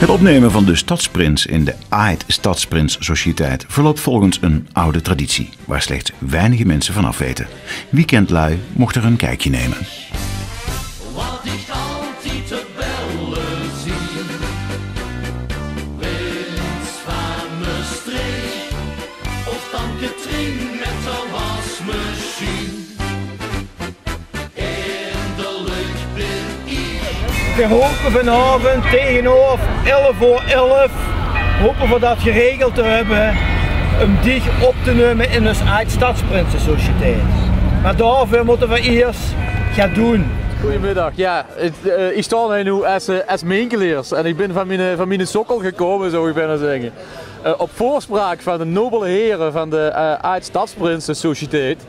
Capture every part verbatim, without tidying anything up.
Het opnemen van de stadsprins in de Aajd Stadsprins Sociëteit verloopt volgens een oude traditie, waar slechts weinige mensen vanaf weten. Weekendlui mochten er een kijkje nemen. Wat ich altied te belle zeen, prins van Mestreech of tante Trien met de wasmachine. Eindelik bin ich. Veer hope vanaovend taengenhaof elf oor elf, hope veer dat geregeld te höbbe um dich op te numme in ós Aajd Stadsprinsesociëteit. Mer daoveur mótte veer iers get doon. Goeiemiddag. Ja, het, eh, ich staon hie noe es, eh, es Minkeleers en ich bin van mien, eh, van mien sokkel gekómme, zou ich bijna zègke. Eh, op veurspraok van de nobele here van de, eh, Aajd Stadsprinsesociëteit.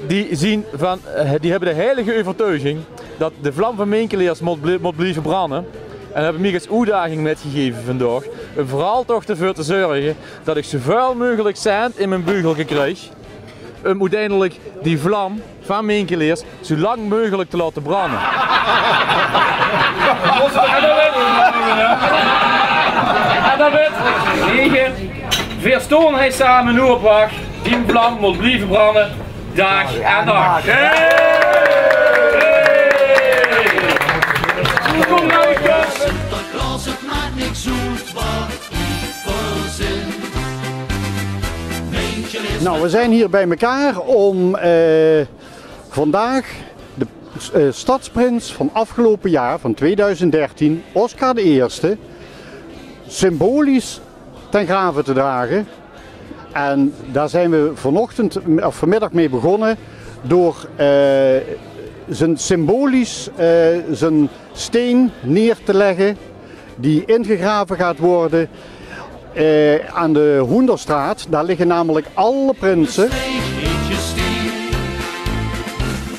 Die zien van, eh, die höbbe de heilige euvertuiging dat de vlam van Minkeleers mót blie-, mót blieve branne. En höbbe mich es oetdaging mitgegaeve vandaag um veural toch d'rveur te zörge dat ich zoväöl meugelik cent in mien bugel krieg, um oeteindelik die vlam van Minkeleers zo lang meugelik te laote branne. En dan wet, en dan wet, nege, veer staon hie same noe op wach. Die vlam mót blieve branne, daag en nach. Hey! Kom nou, Sinterklaos, het maak niks oet wat ich verzin. Nou, we zijn hier bij elkaar om, eh, vandaag de, eh, stadsprins van afgelopen jaar, van tweeduizend dertien, Oscar de Eerste, symbolisch ten grave te dragen. En daar zijn we vanochtend, of vanmiddag mee begonnen door, eh, zijn symbolisch, eh, zijn steen neer te leggen die ingegraven gaat worden, eh, aan de Hoenderstraat. Daar liggen namelijk alle prinsen.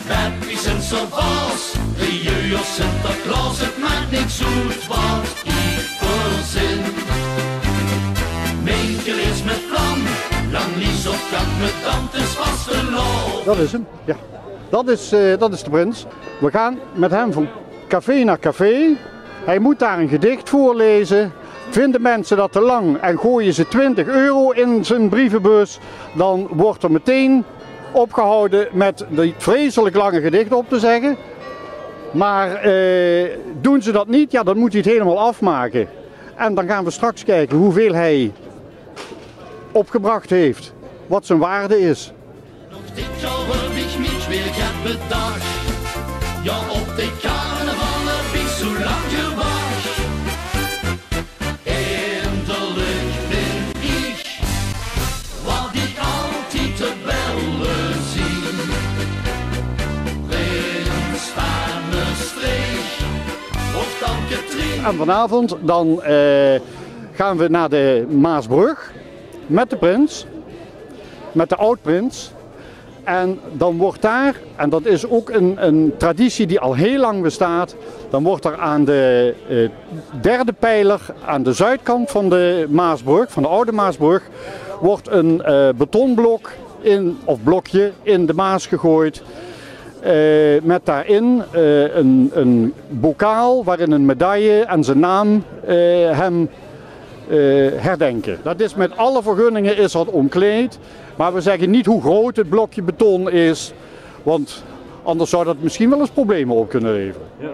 Beppie Sinterklaos, de jeug, Sinterklaos, het maak niks oet wat ich verzin. Minkeleers met vlam, lang lies op kant met tantes vastelaovend. Dat is hem, ja. Dat is, eh, dat is de prins. We gaan met hem van café naar café. Hij moet daar een gedicht voorlezen. Vinden mensen dat te lang en gooien ze twintig euro in zijn brievenbus, dan wordt er meteen opgehouden met dit vreselijk lange gedicht op te zeggen. Maar, eh, doen ze dat niet, ja, dan moet hij het helemaal afmaken. En dan gaan we straks kijken hoeveel hij opgebracht heeft, wat zijn waarde is. Nog dit jaor höb ich mich weer get bedach. Ja, op de carnaval höb ich zo lang gewach. Eindelik bin ich wat ich altied te belle zeen. Prins van Mestreech of tante Trien. En vanavond dan, eh, gaan we naar de Maasbrug met de prins, met de oud-prins. En dan wordt daar, en dat is ook een, een traditie die al heel lang bestaat, dan wordt er aan de, eh, derde pijler, aan de zuidkant van de Maasbrug, van de oude Maasbrug, wordt een, eh, betonblok in, of blokje in de Maas gegooid. Eh, met daarin, eh, een, een bokaal waarin een medaille en zijn naam, eh, hem, eh, herdenken. Dat is met alle vergunningen is dat omkleed. Maar we zeggen niet hoe groot het blokje beton is, want anders zou dat misschien wel eens problemen op kunnen leveren. Ja.